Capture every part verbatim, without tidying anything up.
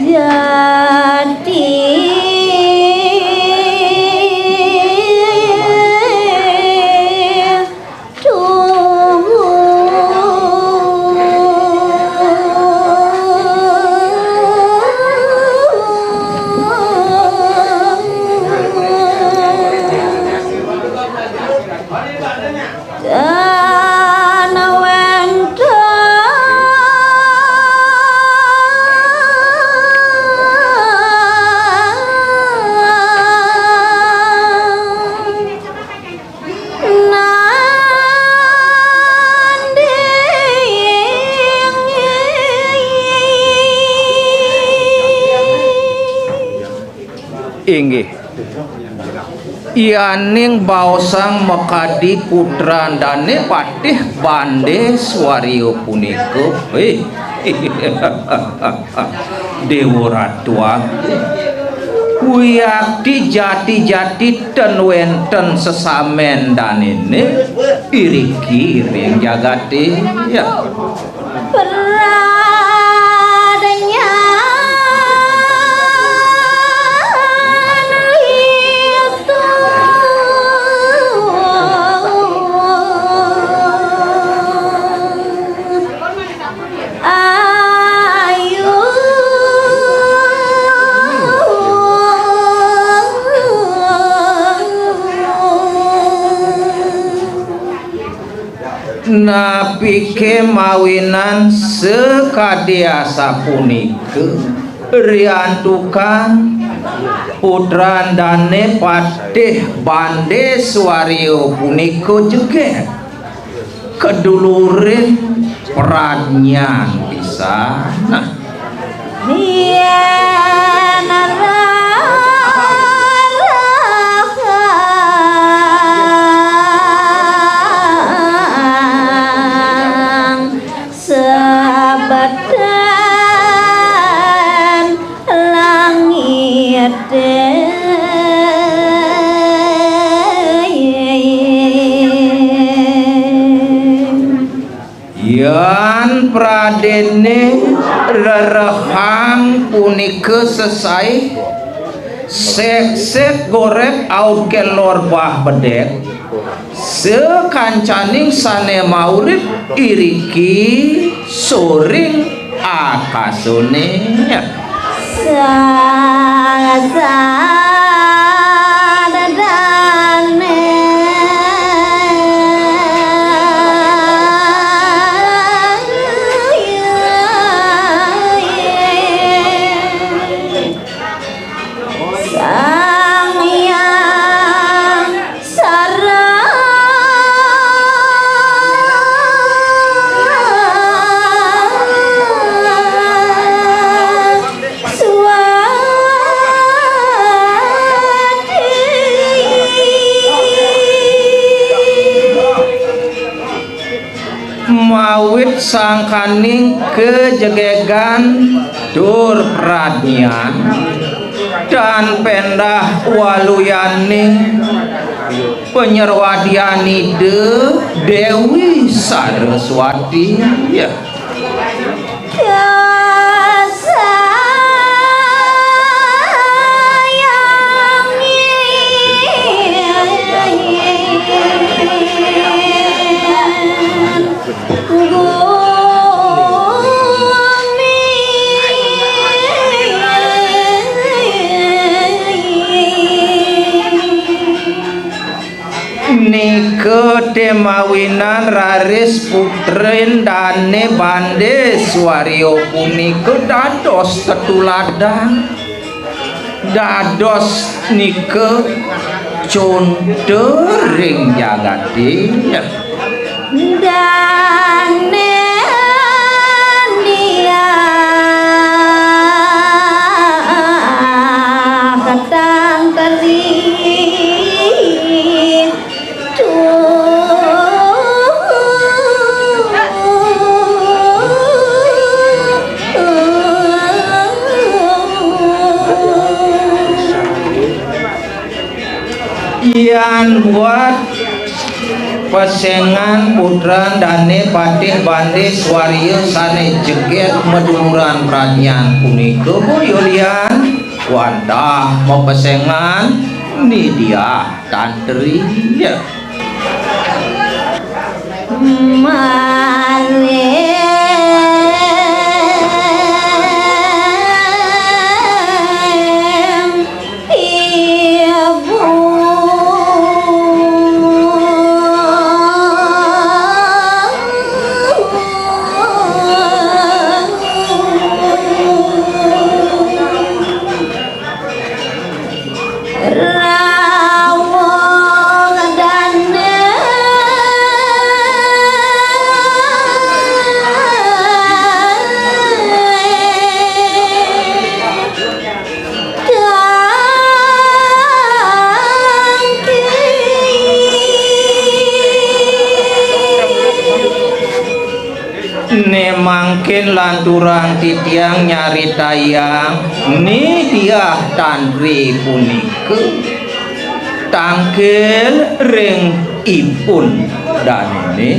Jati tuhu. Tan wénten nanding. Inggih. Yaning baosang makadi putran dané Patih Bandé Swaria punika. Héh. Déwa Ratu Agung. Wiakti jati-jati ten wénten sesamén daniné iriki ring jagaté. Ya. Pradnyan litu ayu. Napiké mawinan sakadi asapunika, riantukan putran dané Patih Bandé Swaria punika jegég kadulurin pradnyan pisan. Nah, yén rarang sabatan langité. Yan pradéné rerehang punika sesaé, séksét gorép aukud kelor bah bedek, sakancaning sané maurip iriki soring akasané. Sasadané. Sang Hyang Sarang Swa Awit sangkaning kajegegan tur pradnyan, tan péndah waluyaning panyerwadian Ida Déwi Saraswati. Ya. Nika té mawinan raris putrin dané Bandé Swaria punika dados tetuladan, dados nika conto ring jagaté. Dané Diah Tantri. Yan buat pesengan putran dané Patih Bandé Swaria sané jegég maduluran pradnyan punika, boya lian wantah mapesengan Ni Diah Tantri. Ya. Malih ibu. Rawuh dané. Né mangkin lanturang titiang nyaritayang Ni Diah Tantri punika tangkil ring ipun dané.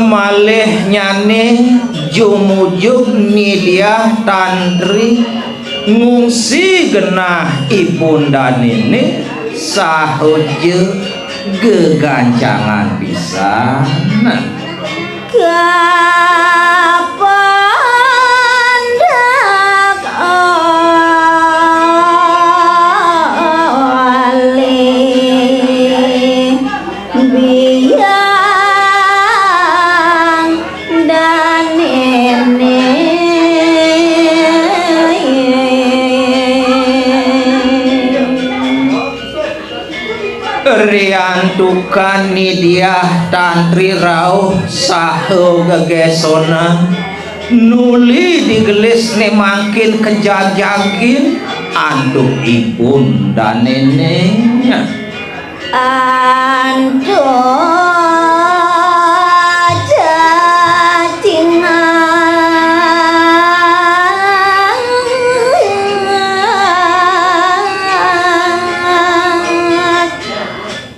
Malih nyané jumujug Ni Diah Tantri ngungsi genah ipun danéné saha ja gegancangan pisan. Kapandak olih biang danéné. Riantukan Ni Diah Tantri rauh saha gegésonan nuli digelis né mangkin kajagjagin antuk ipun danéné. Antuk cacingan.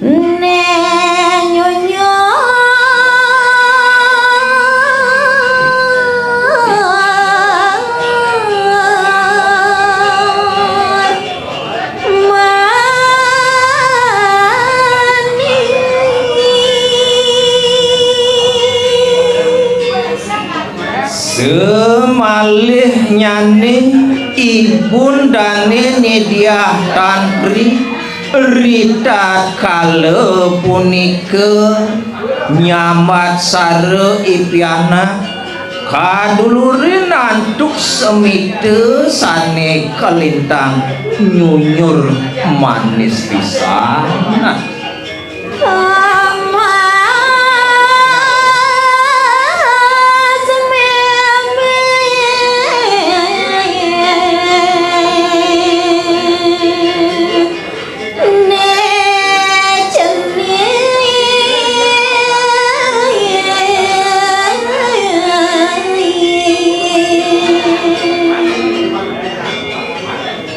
Né nyunyut manis. Samalih nyané ibun dané Ni Diah Tantri ritatkala punika nyambat sara i pianak, Kadulurin antuk semita sané kalintang nyunyur manis pisan.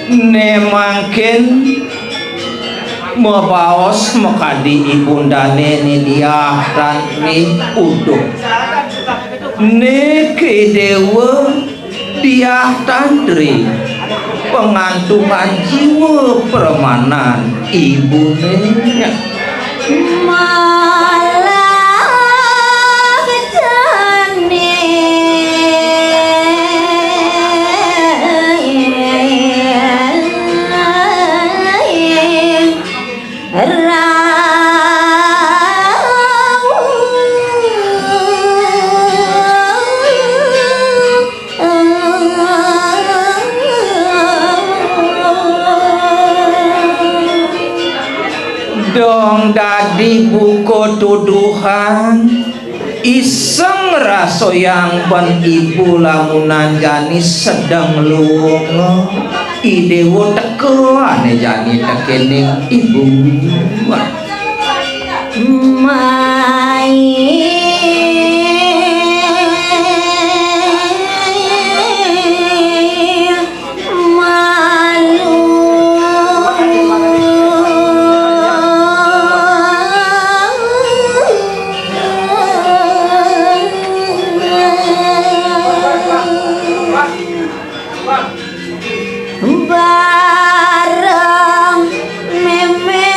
Né mangkin mabaos makadi ibundané ni Diah Tantri, uduh. Né ké déwa Diah Tantri, pangantungan jiwa pramanan ibuné. Malah jani Dong dadi buka tuduhan, iseng rasoyang ban ibu lamunan jani sedeng lunga, i déwa teka ané jani tekéning ibu. Mai malu. Bareng mémé.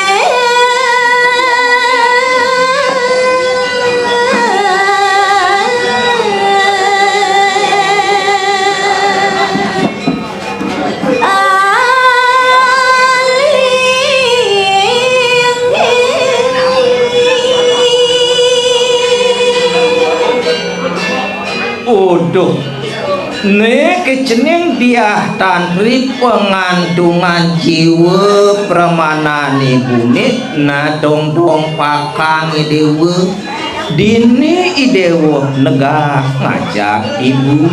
Uduh. Né ké cening Diah Tantri pangantungan jiwa pramanan ibuné, nah dongdong pakang i déwa. Dini i déwa negak ngajak ibu.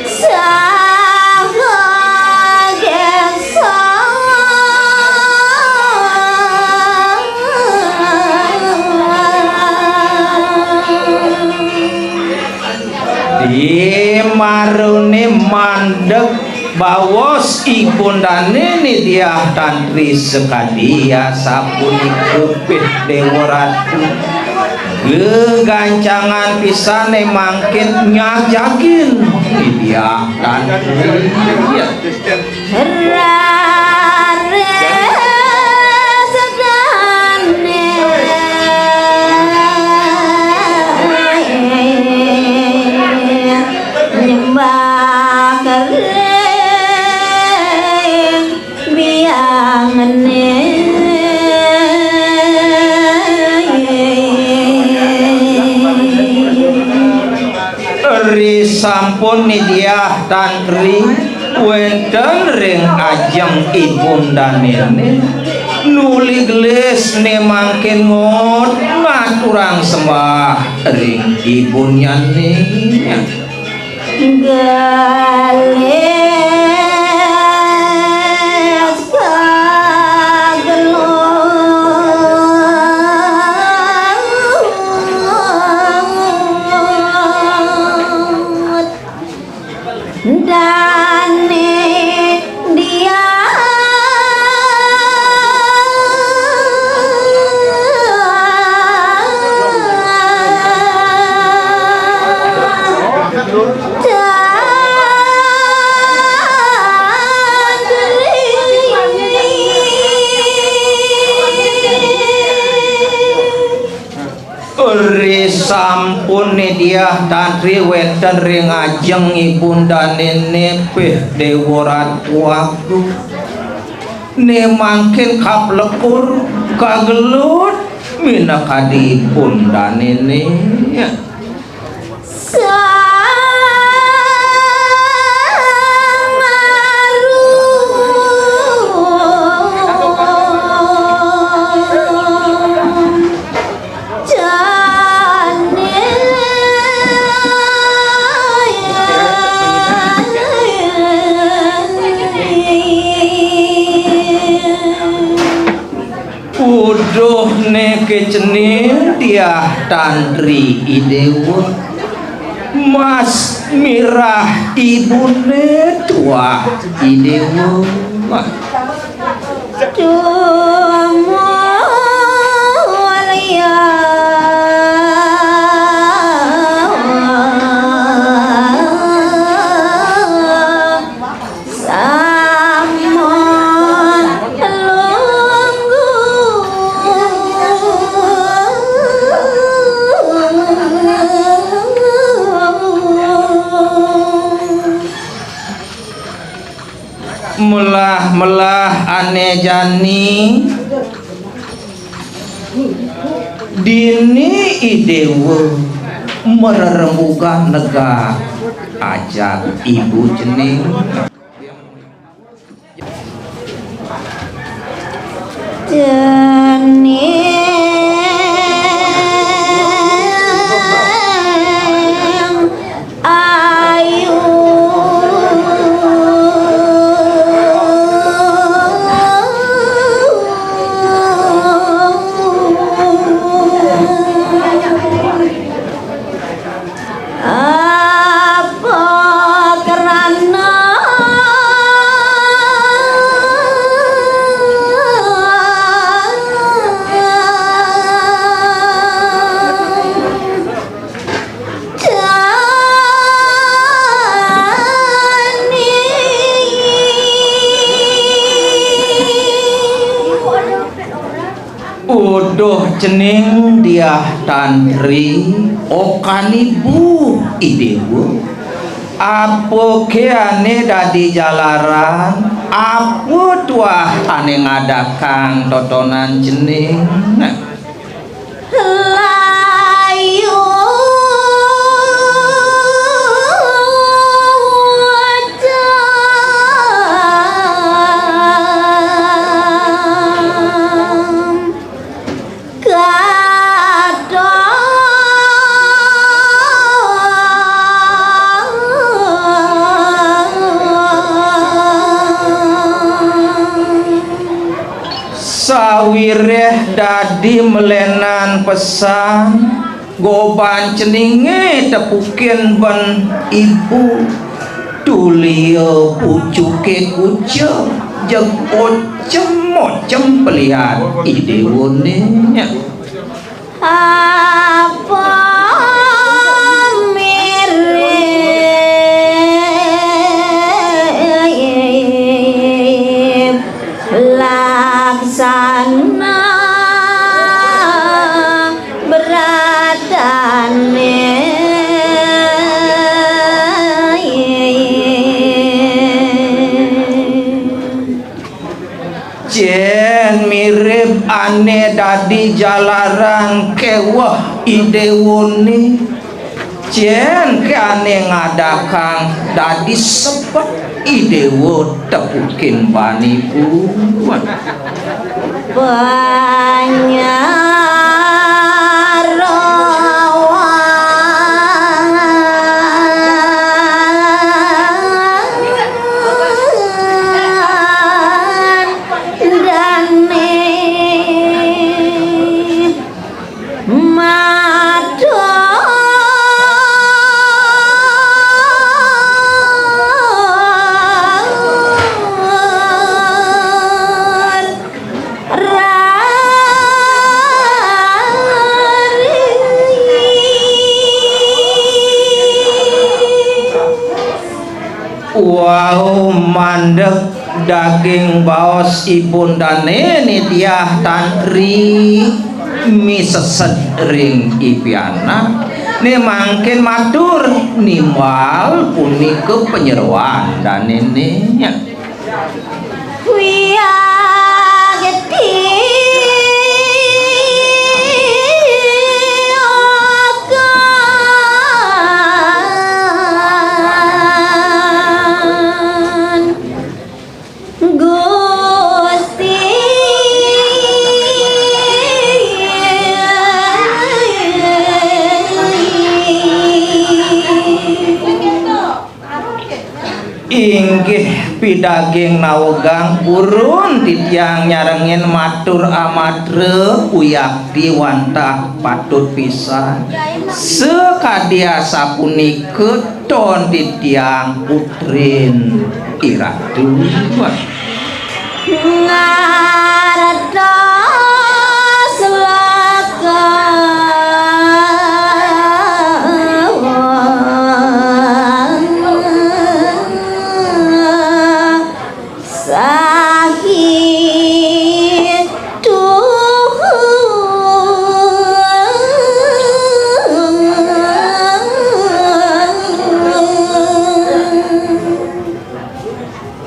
Sang Diah saha gésang. Di maruné mandeg baos ibundané ni Diah Tantri sakadi asapunika, pih Déwa Ratu. Gegancangan pisané mangkin nyajagin ni Diah Tantri. Rarésédané nyembah ka ring biangané. Risampun ni Diah Tantri wénten ring ajeng ibundané, nuli gelis né mangkin ngot ngaturang sembah ring ibunyané. Gelis kagelut. Dané Diah Sampun né Diah Tantri wénten ring ajeng ibun danéné pih Déwa Ratu Agung. Né mangkin kaplekur kagelut minakadi ibun danéné. Sang Arum. Uduh né ké cening Diah Tantri I Déwa. Mas Mirah ibuné tuah I Déwa. Tumulya. Sampun lungguh. Melah-melah ané jani, dini I Déwa marerembugan negak ajak ibu cening. Cening ayu. Apa krana Uduh cening Diah Tantri, okan ibu I Déwa. Apa ké ané dadi jalaran, apa tuah ané ngadakang totonan cening? Layu Sawiréh dadi malénan pesan, goban ceningé tepukin ban ibu. Tulia pucuké kucing, jeg ocem-ocem pelian I Déwané. Apa mirip laksana bratané. Jén mirip ané dadi jalaran kéweh I Déwané. Jén ké ané ngadakang dadi sebet I Déwa tepukin bani puun. Panyarawan dané. Matur rari. Wau mandeg daging baos ibun dané Diah Tantri. misesed ring I Pianak, né mangkin matur nimbal punika panyeroan danéné. Inggih pidaging nawegang purun titiang nyarengin matur amatra uyakti wantah patut pisan. Sakadi asapunika ton titiang putrin iratu.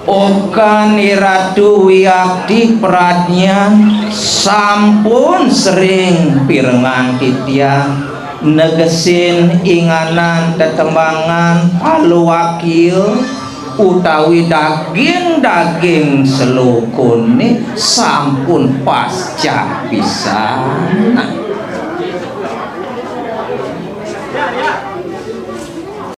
Okan Iratu wiakti pradnyan sampun sering pirengang titiang negesin inganan tetembangan paluakia utawi daging-daging selokoné sampun pascah pisan.